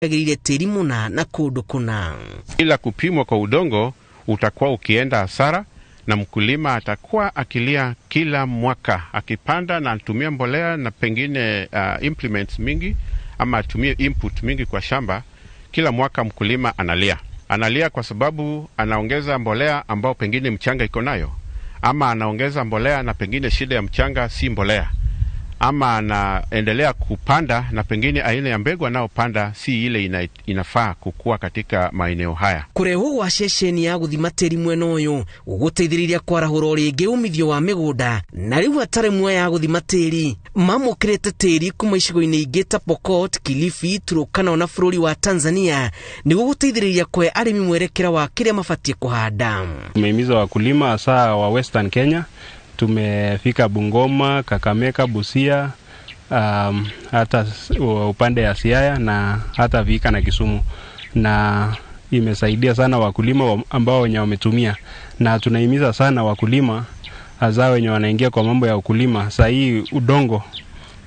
Agĩrĩire tĩri mũna na kũndũ kũna. Ila kupimwa kwa udongo utakuwa ukienda hasara na mkulima atakuwa akilia kila mwaka akipanda na anatumia mbolea na pengine implements mingi ama atumie input mingi kwa shamba. Kila mwaka mkulima analia, analia kwa sababu anaongeza mbolea ambao pengine mchanga iko nayo, ama anaongeza mbolea na pengine shida ya mchanga si mbolea, ama anaendelea kupanda na pengine aina ya mbegu anayopanda si ile inafaa kukua katika maeneo haya. Kũrehwo gwa ceceni ya gũthima tĩri mwena ũyũ gũgũteithĩrĩria kwarahũra o rĩngĩ umithio wa mĩgũnda, na rĩu atarĩ ya gũthima tĩri mamũkĩrĩte tĩri kuma icigo-inĩ ingĩ ta Pokot, Kilifi, Turkana na bũrũri wa Tanzania nĩguo gũteithĩrĩria kũhe arĩmi mwerekera wa kĩrĩa mabatiĩ kũhanda. Tumehimiza wakulima hasa wa Western Kenya. Tumefika Bungoma, Kakamega, Busia, hata upande ya Siaya na hata Vihiga na Kisumu, na imesaidia sana wakulima ambao wenye wametumia, na tunahimiza sana wakulima hasa wenye wanaingia kwa mambo ya ukulima. Saa hii udongo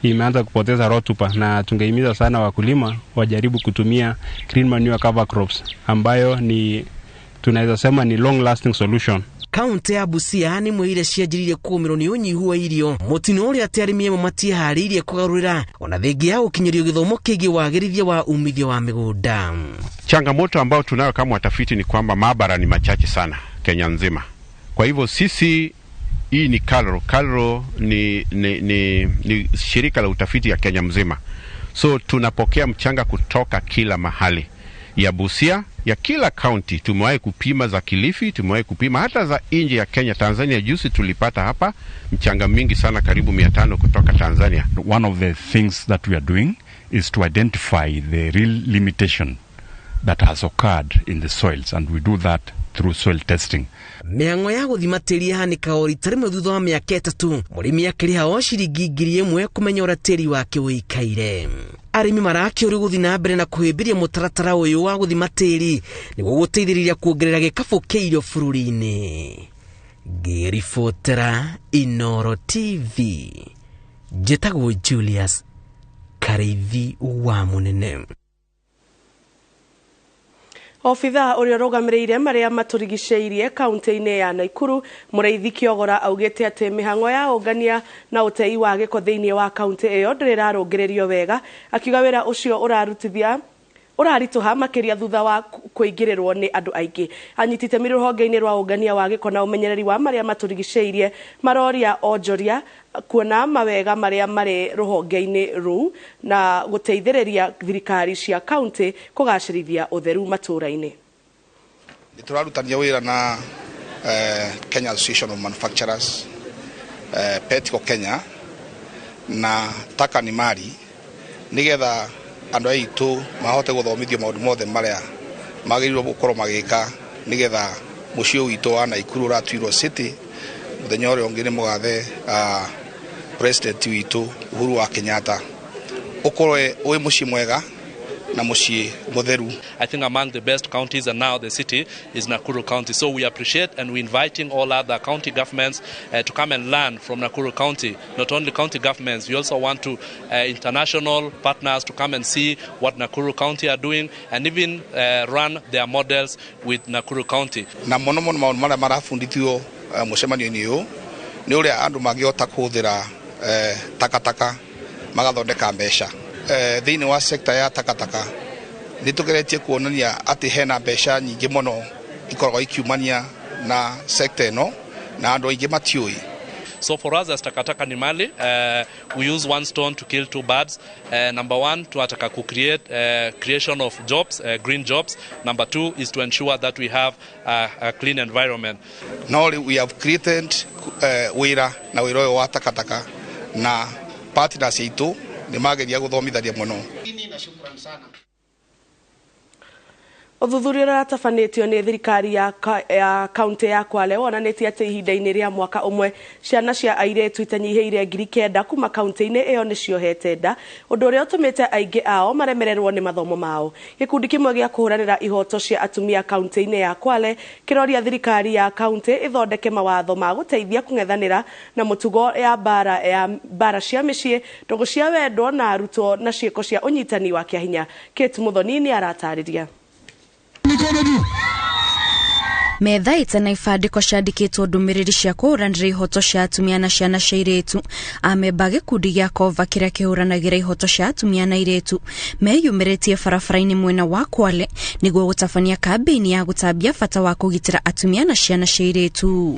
imeanza kupoteza rotuba, na tungehimiza sana wakulima wajaribu kutumia green manure cover crops ambayo ni tunaweza sema ni long lasting solution. Kaunti ya Busia nĩ ĩmwe iria cianjĩrĩirie kũgũmĩrwo nĩ ũnyihu wa irio, mũtino ũrĩa atĩ arĩmi amwe matiĩharĩirie kũgarũrĩra ona thengia ya gũkinyĩrio gĩthomo kĩgiĩ wagĩrithia wa umithio wa mĩgũnda. Changamoto ambayo tunayo kama watafiti ni kwamba maabara ni machache sana Kenya nzima. Kwa hivyo sisi, hii ni KALRO. KALRO ni shirika la utafiti ya Kenya mzima, so tunapokea mchanga kutoka kila mahali ya Busia, ya kila kaunti. Tumewahi kupima za Kilifi, tumewahi kupima hata za nje ya Kenya, Tanzania. Juzi tulipata hapa mchanga mingi sana, karibu 500 kutoka Tanzania. One of the things that we are doing is to identify the real limitation that has occurred in the soils, and we do that through soil testing. Mĩhang'o ya gũthima tĩri ĩhanĩkaga o rita rĩmwe thutha wa mĩaka 3, mũrĩmi akĩrĩha o ciringi 1,000 kũmenya ũrĩa tĩri wake ũikaire. Arĩmi marakĩũrio gũthiĩ na mbere na kũhĩmbĩria mũtaratara ũyũ wa gũthima tĩri nĩguo gũteithĩrĩria kuongerera gĩkabũ kĩa irio bũrũri-inĩ. Ngĩribotera Inooro TV, njĩtagwo Julius Karĩithi wa Mũnene. Obithaa ũrĩa ũrũgamĩrĩire marĩa matũrigicĩirie kaunti-inĩ ya Naikuru, Mũrĩithi Kĩogora, augĩte atĩ mĩhang'o ya ũngania na ũtei wa gĩko thĩinĩ wa kaunti ĩyo ndĩrĩ ĩrarũngĩrĩrio wega, akiuga wĩra ũcio ũrarutithia ũraritũha makĩria thutha wa kũingĩrĩrwo nĩ andũ aingĩ. Anyiti itemi rũhonge-inĩ rwa ũngania wa gĩko na ũmenyereri wa marĩa matũrigicĩirie maroria onjoria kuona mawega marĩa marĩ rũhonge-inĩ rũu na gũteithĩrĩria thirikari cia kaunti kũgacĩrithia ũtheru matũũra-inĩ. Nĩ tũrarutania wĩra na Kenya Association of Manufacturers, Petco Kenya na Taka ni Mali, nĩgetha andũ aitũ mahote gũthomithio maũndũ mothe marĩa magĩrĩirwo gũkorwo magĩka nĩgetha mũciĩ ũyũ witũ wa Naikuru ũratuirwo city mũthenya ũrĩa ũngĩ nĩ mũgathe president witũ Uhuru wa Kenyatta ũkorwo wĩ mũciĩ mwega na mũciĩ mũtheru. I think among the best counties and now the city is Nakuru County. So we appreciate and we're inviting all other county governments to come and learn from Nakuru County. Not only county governments, we also want to international partners to come and see what Nakuru County are doing and even run their models with Nakuru County. Na mũno mũno maũndũ marĩa marabundithio mũcemanio-inĩ ũyũ nĩ ũrĩa andũ mangĩhota kũhũthĩra takataka magathondeka mbeca. Thĩinĩ wa sector ya takataka nĩ tũgeretie kuonania atĩ hena mbeca nyingĩ mũno ikoragwo ikiumania na sector ĩno na andũ aingĩ matiũĩ. So for us as Takataka ni Mali, we use one stone to kill two birds. Number one, tunataka ku create creation of jobs, green jobs. Number two is to ensure that we have a clean environment. No, we have created wĩra na wĩra ũyũ wa takataka na partners aitũ nĩ mageria gũthomithania mũno. Ũthuthuria ũrĩa ũratabanĩtio nĩ thirikari ya kaunti ya Kwale wonanĩtie atĩ ihinda-inĩ rĩa mwaka ũmwe ciana cia airĩtu itanyihĩire 9,000 kuma kaunti-inĩ ĩyo nĩciohete nda, ũndũ ũrĩa ũtũmĩte aingĩ ao maremererwo nĩ mathomo mao. Gĩkundi kĩmwe gĩa kũhũranĩra ihoto cia atumia kaunti-inĩ ya Kwale kĩroria thirikari ya kaunti ĩthondeke mawatho ma gũteithia kũng'ethanĩra na mũtugo ya mbara cia mĩciĩ, ndũgũ cia wendo na arutwo na ciĩko cia ũnyitani wa kĩahinya. Kate Muthoni nĩ aratarĩria. Metha ĩtana ibandĩko ciandĩkĩtwo ndũmĩrĩri cia kũhũranĩra ihoto cia atumia na ciana cia airĩtu. Amemba gĩkundi gĩa Kova kĩrĩa kĩhũranagĩra ihoto cia atumia na airĩtu meyumĩrĩtie barabara-inĩ mwena wa Kwale nĩguo gũtabania kambĩini ya gũtambia bata wa kũgitĩra atumia na ciana cia airĩtu.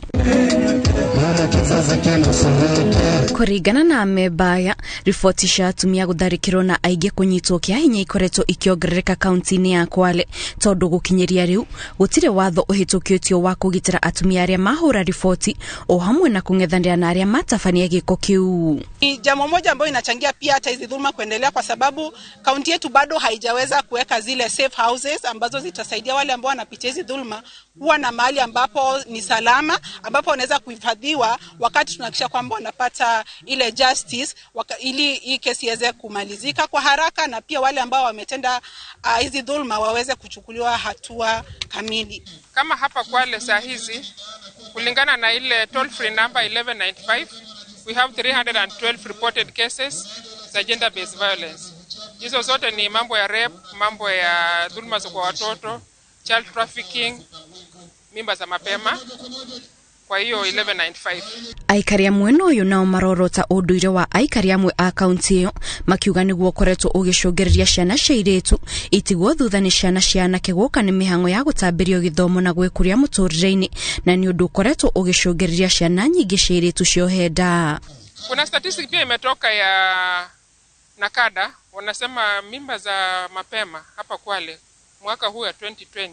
Kũringana na amemba aya, riboti cia atumia gũtharĩkĩrwo na aingĩ kũnyitwo kĩa hinya ikoretwo ikĩongerereka kaunti-inĩ ya Kwale tondũ gũkinyĩria rĩu gũtirĩ watho ũhĩtũkĩtio wa kũgitĩra atumia arĩa mahũra riboti o hamwe na kũng'ethanĩra na arĩa matabania gĩko kĩu. Ni jambo moja ambayo inachangia pia hata hizi dhuluma kuendelea, kwa sababu kaunti yetu bado haijaweza kuweka zile safe houses ambazo zitasaidia wale ambao wanapitia hizi dhuluma kuwa na mahali ambapo ni salama, ambapo wanaweza kuhifadhiwa wakati tunahakikisha kwamba wanapata ile justice ili hii kesi iweze kumalizika kwa haraka, na pia wale ambao wametenda hizi dhuluma waweze kuchukuliwa hatua kamili. Kama hapa Kwale saa hizi kulingana na ile toll free number 1195 we have 312 reported cases za gender based violence. Hizo zote ni mambo ya rape, mambo ya dhuluma kwa watoto, child trafficking, mimba za mapema. Kwa hiyo 1195. Aikari amwe mwena ũyũ nao marorota ũndũire wa aikari amwe a kaunti ĩyo makiuga nĩguo ũkoretwo ũgĩcũngĩrĩria ciana cia airĩtu itigwo thutha nĩ ciana cia anake gũka nĩ mĩhang'o ya gũtambĩrio gĩthomo na gwĩkũria mũtũrĩre-inĩ, na nĩ ũndũ ũkoretwo ũgĩcũngĩrĩria ciana nyingĩ cia airĩtu ciohe nda. Kuna statistic pia imetoka ya Nakada, wanasema mimba za mapema hapa Kwale mwaka huu ya 2020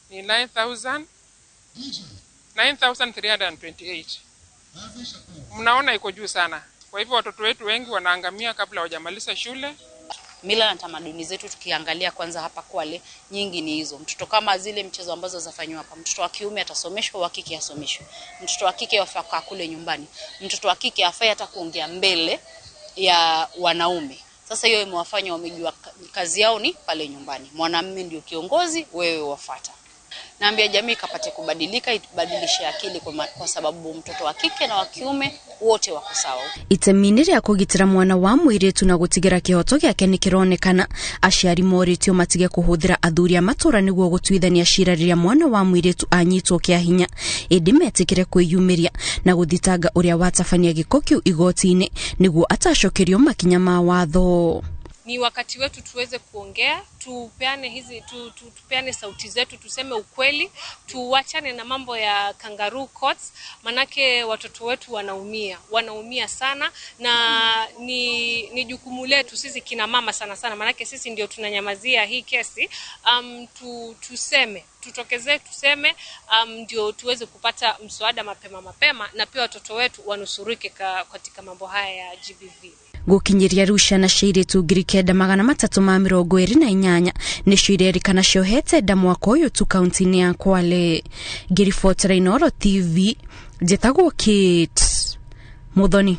ni 9,328. Mnaona iko juu sana. Kwa hivyo watoto wetu wengi wanaangamia kabla hawajamaliza shule. Mila na tamaduni zetu tukiangalia kwanza hapa Kwale nyingi ni hizo. Mtoto kama zile mchezo ambazo zafanywa hapa, mtoto wa kiume atasomeshwa, wa kike asomeshwe. Mtoto wa kike afaa kule nyumbani. Mtoto wa kike afai hata kuongea mbele ya wanaume. Sasa hiyo imewafanya wamejua kazi yao ni pale nyumbani. Mwanamume ndio kiongozi, wewe wafuata. Naambia jamii kapate kubadilika, ibadilishe akili kwa sababu mtoto wa kike na wa kiume wote wako sawa. Itemi rĩa kũgitĩra mwana wa mũirĩtu na gũtigĩra kĩhoto gĩake nĩkĩronekana. Aciari morĩtio matige kũhũthĩra athuri a matũra nĩguo gũtuithania cira rĩrĩa mwana wa mũirĩtu anyitwo kĩa hinya, ĩndĩ metĩkĩre kwĩyumĩria na gũthitanga ũrĩa watabania gĩko kĩu igoti-inĩ nĩguo atacokerio makinya ma watho. Ni wakati wetu tuweze kuongea, tupeane hizi tupeane sauti zetu, tuseme ukweli, tuachane na mambo ya kangaroo courts, manake watoto wetu wanaumia sana, na ni jukumu letu sisi kina mama sana sana, manake sisi ndio tunanyamazia hii kesi. Tuseme, tutokezee, tuseme, ndio tuweze kupata mswada mapema na pia watoto wetu wanusurike katika mambo haya ya GBV. Gũkinyĩria rĩu ciana cia airĩtu 9,328 nĩcio irerĩkana ciohete nda mwaka ũyũ tu kaunti-inĩ ya Kwale. Ngĩribotera Inooro TV, njĩtagwo Kate Muthoni.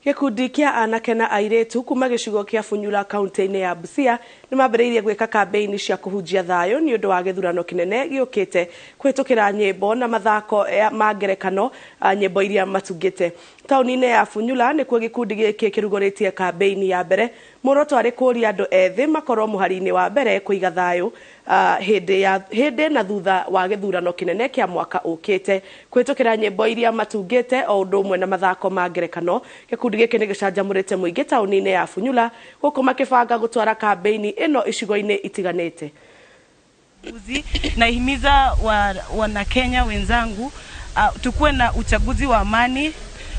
Gĩkundi kĩa anake na airĩtu kuma gĩcigo kĩa Funyula kaunti-inĩ ya Busia nĩ mambĩrĩirie gwĩka kambĩini cia kũhunjia thayũ nĩ ũndũ wa gĩthurano kĩnene gĩũkĩte kũhĩtũkĩra nyĩmbo na mathako ma ngerekano, nyĩmbo iria matungĩte. Taũni-inĩ ya Funyula nĩkuo gĩkundi gĩkĩ kĩrugũrĩtie kambĩini ya mbere. Muoroto arĩ kũũria andũ ethĩ makorwo mũhari-inĩ wa mbere kũiga thayũ hĩndĩ na thutha wa gĩthurano kĩnene kĩa mwaka ũkĩte kũhĩtũkĩra nyĩmbo iria matungĩte o ũndũ ũmwe na mathako ma ngerekano. Gĩkundi gĩkĩ nĩ gĩcanjamũrĩte mũingĩ taũni-inĩ ya Funyula gũkũ makĩbanga gũtwara kambĩini ĩno icigo-inĩ itiganĩte. Nahimiza wana Kenya wenzangu, tukuwe na uchaguzi wa amani,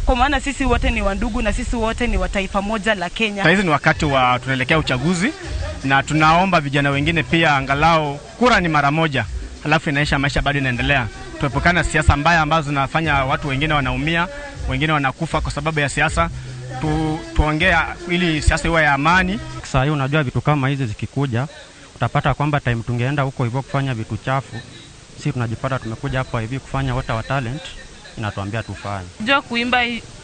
kwa maana sisi wote ni wandugu na sisi wote ni wa taifa moja la Kenya. Hizi ni wakati wa tunaelekea uchaguzi, na tunaomba vijana wengine pia angalau kura ni mara moja, halafu inaisha, maisha bado inaendelea. Tuepukane siasa mbaya ambazo zinafanya watu wengine wanaumia, wengine wanakufa kwa sababu ya siasa. Tuongea ili siasa iwe ya amani. saa hii unajua vitu kama hizi zikikuja, utapata kwamba time tungeenda huko hivyo kufanya vitu chafu, si tunajipata tumekuja hapa hivi kufanya what our talent inatuambia tufanye. Jua kuimba,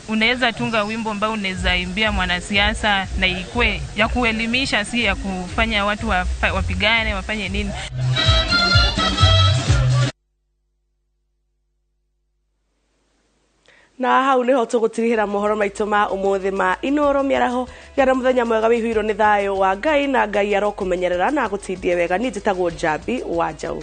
unaweza tunga wimbo ambao unaweza imbia mwanasiasa na ikue ya kuelimisha, si ya kufanya watu wapigane wafanye nini. Na hau niho tugutirihira mohoro maitu ma umuthi ma Inooro Mĩaraho. Gĩa na mũthenya mwega wĩihũirwo nĩ thayũ wa Ngai, na Ngai arokumenyerera na agũtindie wega. Niĩ njĩtagwo Njambi wa Njaũ.